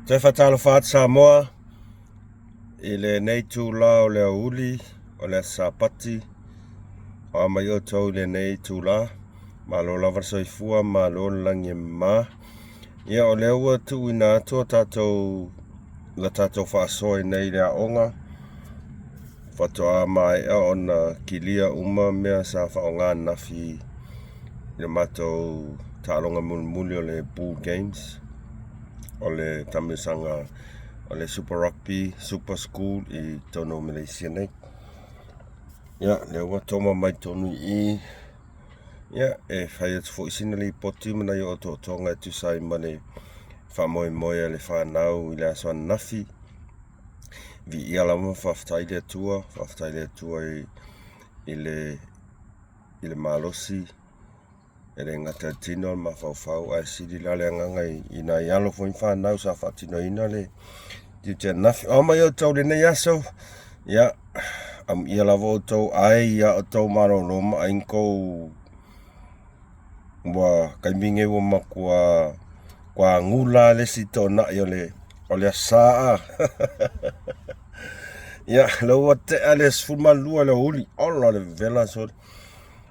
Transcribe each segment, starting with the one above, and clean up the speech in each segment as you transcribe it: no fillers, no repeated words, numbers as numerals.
Toe faatalofa atu Samoa i lenei itula o le aoauli o le aso Sapati. O a mai outou i lenei itula, malo lava le soifua, malo le lagi e mama. Ia, o lea ua tuuina atu o tatou la tatou faasoa i nei i le aoga, faatoa maea ona kilia uma mea sa faaaoga ananafi i le matou taaloga mulimuli o le Pool Games o le taamilosaga o le Super Rugby Super School i totonu o Malaysia nei. Ia, lea ua toma mai totonu i i. Ia, e fai atu foi sina lipoti ma nai otootoga e tusa ai ma le faamoemoe a le fanau i le aso ananafi. Viia lava ma faafetai le Atua, faafetai le Atua i le malosi e le gata i le tino le mafaufau, ae sili la le agaga i nai alo foi ma fanau sa faatinoina le tiute ananafi. O a mai outou i lenei aso, ia, amuia lava outou, ai ia outou malolo ma ai ni tou ua taimi nei ua matua ua gula le isi toonai o le asa a. Ia, lea ua tea le 12 i le aoauli. Ola le vela soli.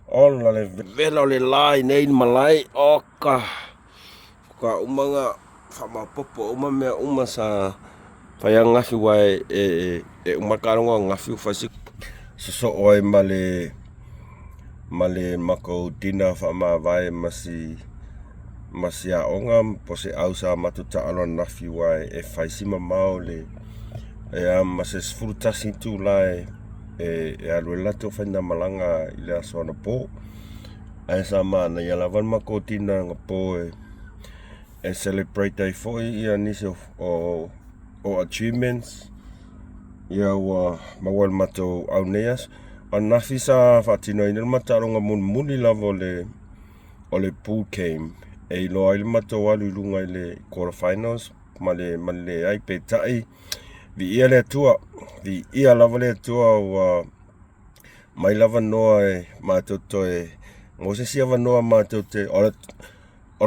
Ola le vela o le la i nei malae. Oka. Ka uma nga faamaopoopo uma mea uma sa fai ananafi ua e uma le taaloga ananafi ua fai si sosoo ai ma le matou dinner faamavae ma si aoga po se au sa matou taalo ananafi ua e fai si mamao le e ma se 11 itula e alu ai le latou faigamalaga i le aso anapo. Ae sa manaia lava le matou dinner anapo e celebrate ai foi ia nisi o achievements ia ua maua e le matou au nei aso. Ananafi sa faatinoina le matou taaloga mulimuli lava o le pool game e iloa ai le matou alu i luga i le quarter finals ma le leai. Peitai, viia le Atua, viia lava le Atua ua mai lava noa e matou toe mo se isi avanoa matou te o le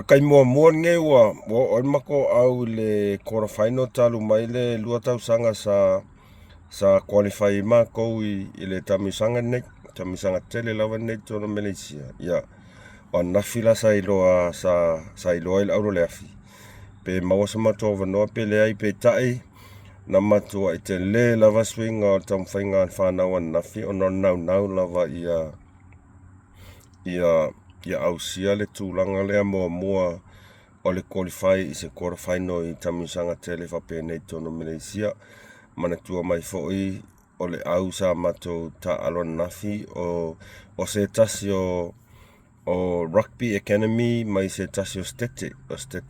taimi muamua lenei ua oo ai le matou au i le quarter final talu mai le 2 tausaga sa qualify ai matou i le taamilosaga lenei, taamilosaga tele lava lenei i totonu o Malaysia. Ia, o ananafi la sa iloa ai le auro o le afi pe maua se matou avanoa pe leai. Peitai, na matuai tele lava suiga o le taumafaiga a le fanau ananafi ona o le naunau lava ia ausia le tulaga lea muamua o le qualify i se quarter final i taamilosaga tele faapenei i totonu o Malaysia. Manatua mai foi o le au sa matou taaalo ananafi o se tasi o Rugby Academy mai se tasi o state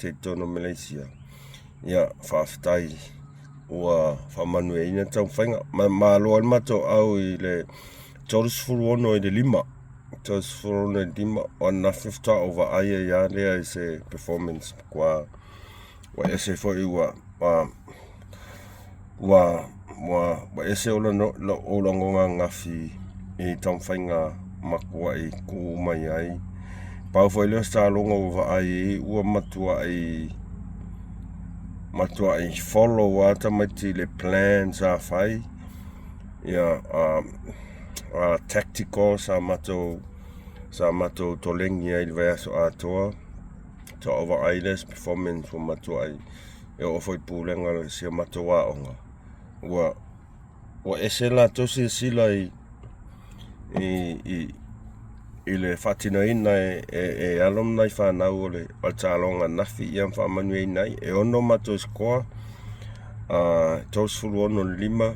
i totonu o Malaysia. Ia, faafetai ua faamanuiaina le taumafaiga. Ma malo ai le matou au i le 36 i le 5, 36 i le 5. O ananafi faatoa ou vaai ai lava lea i se performance ua ese foi ua ese ou lagona ananafi i taumafaiga matuai tuu mai ai. Pau foi lea o se taaloga ua vaai ai ua matuai matuai follow lava tamaiti i le plan sa fai ia tactical sa matou tolegi ai i le vaiaso atoa. Faatoa ou vaai lea i se performance ua matuai e oo foi i pulega o si a matou aoga ua ese latou silasila i le faatinoina e alo ma nai fanau o le taaloga ananafi ia ma faamanuiaina ai. E 6 matou score, 36 i le 5.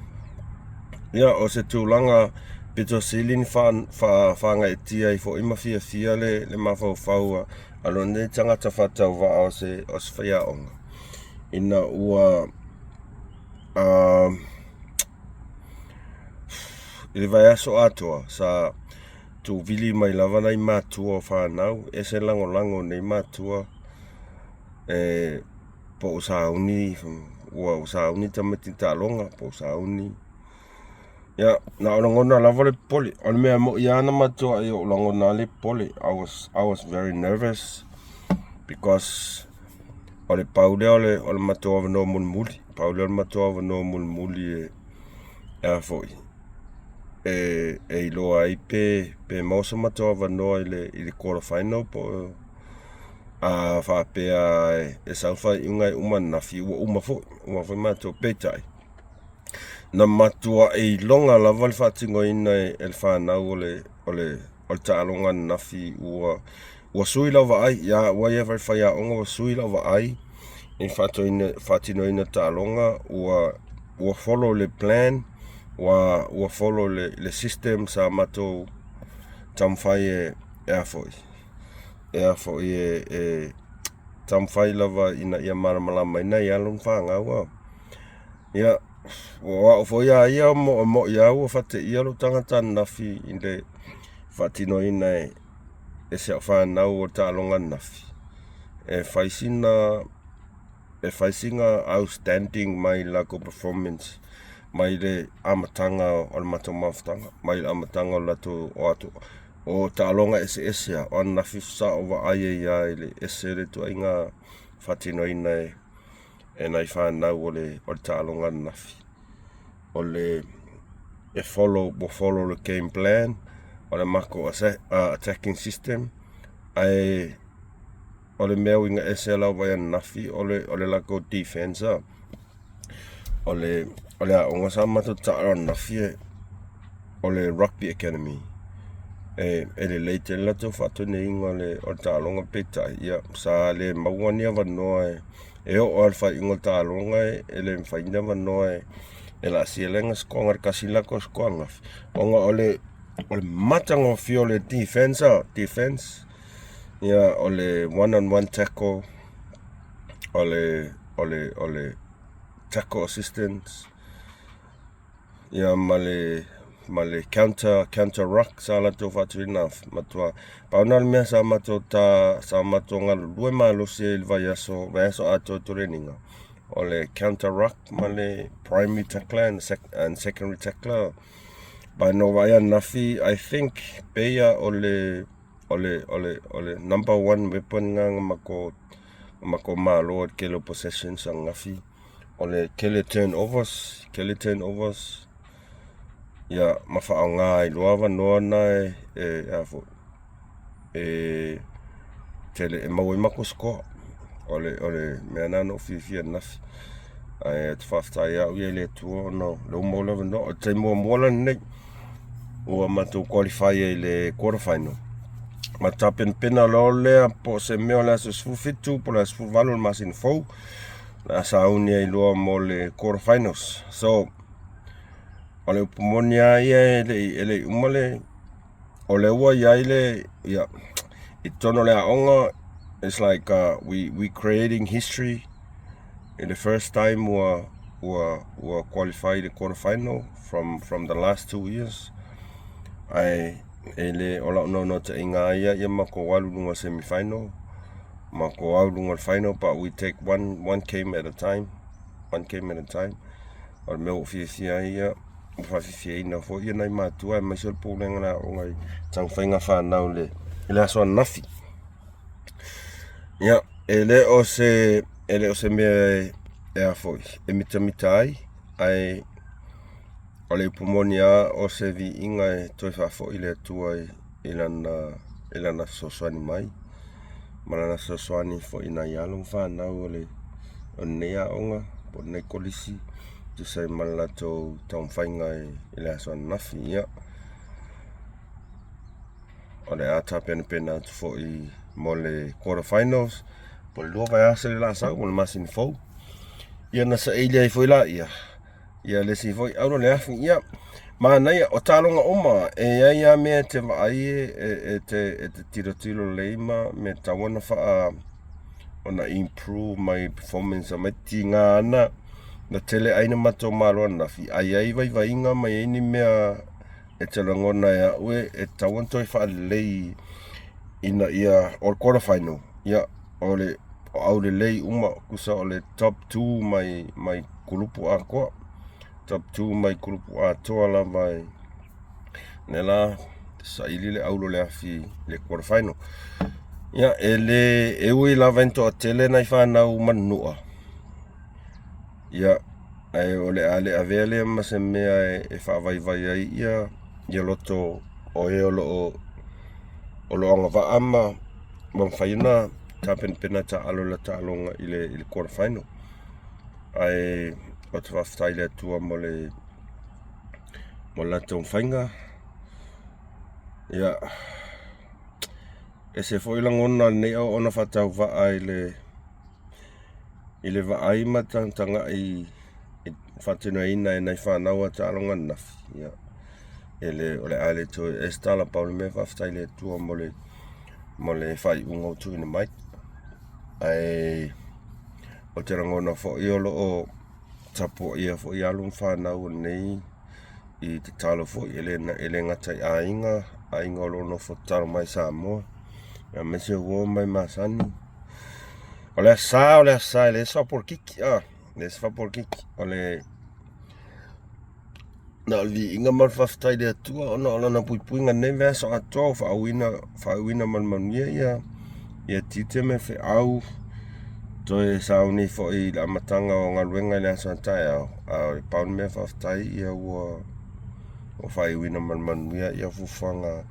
Ia, o se tulaga pito sili ona faagaeetia ai foi ma fiafia le mafaufau a lou nei tagata faatauvaa o se faiaoga ina ua i le vaiaso atoa sa tuuvili mai lava nai matua o fanau. Ese le lagolago o nei matua e po o sauni ua sauni tamaiti taaloga po o sauni. Ia, na o lagona lava le popole. O le mea moi lava na matuai ou lagona le popole. I was very nervous because O le pau lea o le matou avanoa mulimuli, pau lea o le matou avanoa mulimuli e a foi e iloa ai pe maua so matou avanoa i le quarter final po o a faapea e sau le faaiuga e uma ananafi, ua uma foi, uma foi matou. Peitai, na matuai iloga lava le faatinoina e le fanau o le taaloga ananafi. Ua sui lau vaai ia au lava ia le faiaoga, ua sui lau vaai i le faatinoina o taaloga. Ua follow le plan, ua follow le system sa matou taumafai e a foi e a foi e taumafai lava ina ia malamalama ai nai alo ma fanau. Ia, o au foi a ia, e moni lava ua faateia lou tagata ananafi i le faatinoina e si au fanau o le taaloga ananafi. E fai sina outstanding mai le latou performance mai le amataga o le matou mafutaga, mai le amataga o le latou o taaloga eseese lava. O ananafi sa ou vaai ai lava i le ese le ituaiga faatinoina e nai fanau o le taaloga ananafi. O le e follow ua follow le game plan o le matou attacking system, ae o le mea uiga ese lau vaai ananafi o le latou defense. O le aoga sa matou taalo ananafi o le Rugby Academy. E lelei tele latou faatinoina o le taaloga, peitai, ia, sa le maua ni avanoa. E oo lava i le faaiuga o le taaloga e le mafai ni avanoa e laasia ai na score. Na o le tasi le latou score ananafi ona o le matagofie o le defense. Ia, o le one on one tackle, o le tackle assistance, ia, ma le counter ruck sa latou faatinoina matua. Pau na o le mea sa matou galulue malosi ai i le vaiaso, vaiaso atoa training, o le counter ruck ma le primary tackler and secondary tackler. But na ou vaai ananafi, I think pei o le number one weapon na matou malo ai le tele o possessions ananafi, o le tele turnovers, tele turnovers, ia, ma faaaoga ai loa avanoa na e a foi e tele e maua ai matou score. O le mea lena na ou fiafia ananafi, ae ou te faafetai au ia i le Atua ona o lea ua maua le avanoa. O le taimi muamua la lenei ua matou qualify ai i le quarter final, ma tapenapena loa lea po o se mea o le aso 17 po o le aso 18 o le masina fou o le a sauni ai loa mo le quarter finals. So o le upu moni lava ia, e le i uma le o lea ua i ai le ia i totonu o le aoga. It's like we creating history in the first time ua qualify the quarter final from the last 2 years. Ae e le o lau naunautaiga ia ia matou alu luga semi final, matou au luga final, but we take one game at a time, one game at a time. O le mea ua fiafia ai ia, ua faafiafiaina foi ia nai matua aemaise o le pulega o le aoga i taumafaiga fanau i le aso ananafi. Ia, e le o se mea e a foi e mitamita ai, ae o le upu moni lava, o se viiga e toe faafoi le Atua i lana fesoasoani mai ma lana fesoasoani foi i nai alo ma fanau o lenei aoga po o lenei kolisi e tusa ai ma le latou taumafaiga i le aso ananafi. Ia, o le a tapenapena atu foi mo le quarter finals po o le 2 vaiaso le lasau mo le masina fou. Ia, na saili ai foi laia ia le isi foi auro le afi. Ia, manaia o taaloga uma e i ai lava mea e te vaai e te tilotilo lelei ma mea tatau ona ona improve mai performance mai tiga ana na tele ai na matou malo ananafi. Ai ai vaivaiga ma i ai ni mea e te lagona e au e tatau ona toe faalelei ina ia o le quarter final. Ia, o le aulelei uma tusa o le top 2 mai kulupu atoa, top 2 mai kulupu atoa lava lea la saili le auro le afi i le quarter final. Ia, e le, e ui lava ina toatele nai fanau manua, ia, ae o le a le avea lea ma se mea e faavaivai ai ia loto o e o lo o agavaa ma mafai ona tapenapena taaalo i latou taaloga i le quarter final. Ae ou te faafetai i le Atua mo le latou taumafaiga. Ia, e ese foi lagona o lenei auauna faatauvaa i le vaai ma tagatagai i faatinoina e nai fanau a taaloga ananafi. Ia, e le, o le a le toe i ai se tala, pau le mea faafetai i le Atua mo le faaiuga ua tuuina mai. Ae ou te lagona foi o lo o tapuaia foi alo ma fanau o lenei i tatalo foi, e le gata i aiga, aiga o lo o nofo tatalo mai i Samoa, aemaise uo ma e masani. O le Aso Sa, o le Aso Sa, e leai se faapolokiki, e leai se faapolokiki. O le na o le viiga ma le faafetai i le Atua ona o Lana puipuiga i lenei vaiaso atoa ua faauuina ma le manuia ia tiute ma feau. Toe sauni foi i le amataga o galuega i le aso a taeao, a o le pau le mea faafetai ia ua faaiuina ma le manuia ia fuafuaga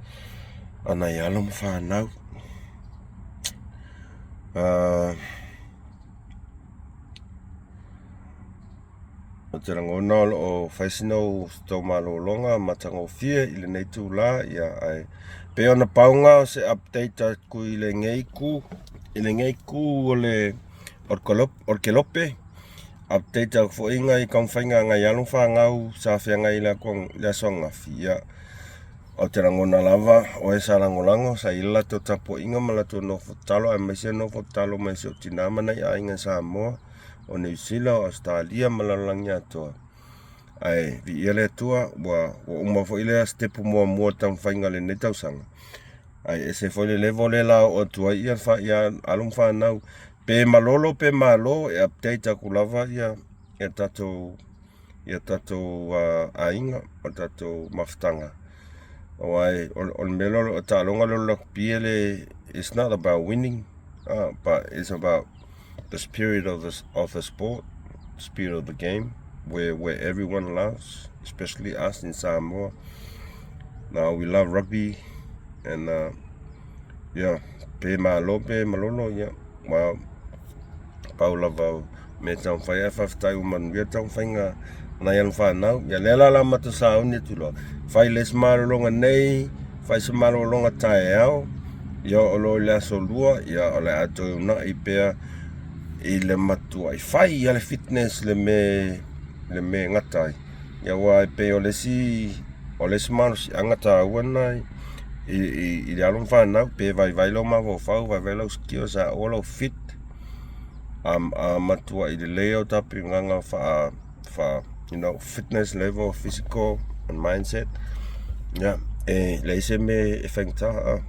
a nai alo ma fanau. Ou te lagona o lo o fai sina tou malologa matagofie i lenei itula, ia ae pei ona pau lena o se update atu i lenei itu, i lenei itu o le kelope. Update atu foi nai taumafaiga a nai alo ma fanau sa feagai i le aso ananafi. Ia, ou te lagona lava o e sa lagolago sa i ai le latou tapuaiga ma latou nofo tatalo, aemaise nofo tatalo mai si ou tina ma nai aiga i Samoa, o Niu Sila, o Ausetalia ma le lalolagi atoa. Ae viia le Atua ua uma foi lea sitepu muamua o le taumafaiga o lenei tausaga. Ae ese foi le level lea o le a oo atu ai ia alo ma fanau. Pe malolo pe malo, e update atu lava ia tatou aiga, o le tatou mafutaga. Aua o le mea lea o le taaloga lea o le rugby e le, it's not about winning, but it's about the spirit of the sport, spirit of the game, where everyone loves, especially us in Samoa. Now we love rugby, and yeah, pe malo pe malolo, yeah, well, pau lava o mea taumafai ae faafetai ua manuia taumafaiga a nai alo fanau. Ia lea la la matou sauni atu loa, fai le isi malologa nei, fai se malologa taeao, ia oo loa i le aso 2, ia o le a toe unai pea i le matuai fai lava le fitness le mea e gata ai. Ia aua e pei o le isi malosiaga taua lena i le alo ma fanau, pe vaivai lou mafaufau, vaivai lau skills, a oo lou fit, a matuai lelei au tapenaga faa fitness level, physical and mindset, ia, e leai se mea e faigata.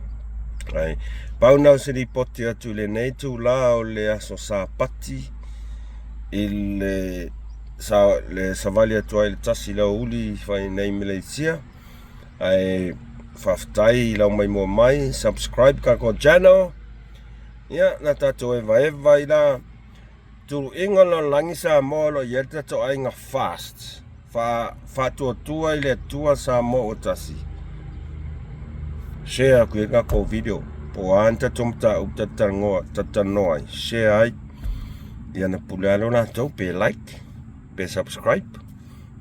Ae pau lena o se lipoti atu i lenei itula o le aso Sapati i le savali atu ai i le 1 i le aoauli fai nei Malaysia. Ae faafetai i lau maimoa mai, subscribe tatou channel. Ia, na tatou evaeva ai la tuluiga o le lalolagi Samoa o lo o i ai le tatou aiga fast. Faatuatua i le Atua Samoa ua tasi. Share atu i ai tatou video. Po o a ni tatou mataupu talatalanoa ai, share ai. Ia na pule lava lea o latou pe like, pe subscribe.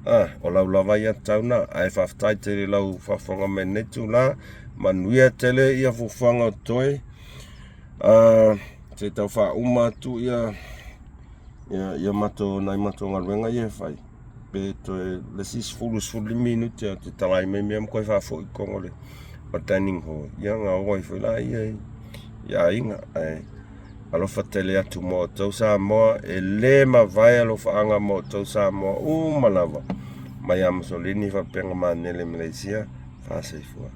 Ah, o lau lava ia tatau na. Ae faafetai tele i lau faafofoga mai i lenei itula. Manuia tele ia fuafuaga o totoe. Se i tau faauma atu ia ia matou nai matou galuega ia e fai. Pe toe le isi 10 15 minute ou te talai mai mea ma toe faafoi i totonu o le dining hall. Ia ona oo ai foi lea i aiga. Ae alofa tele atu mo outou Samoa, e le mavae alofaaga mo outou Samoa uma lava. Mai ia Masolini faapea Manele Malaysia, faasoifua.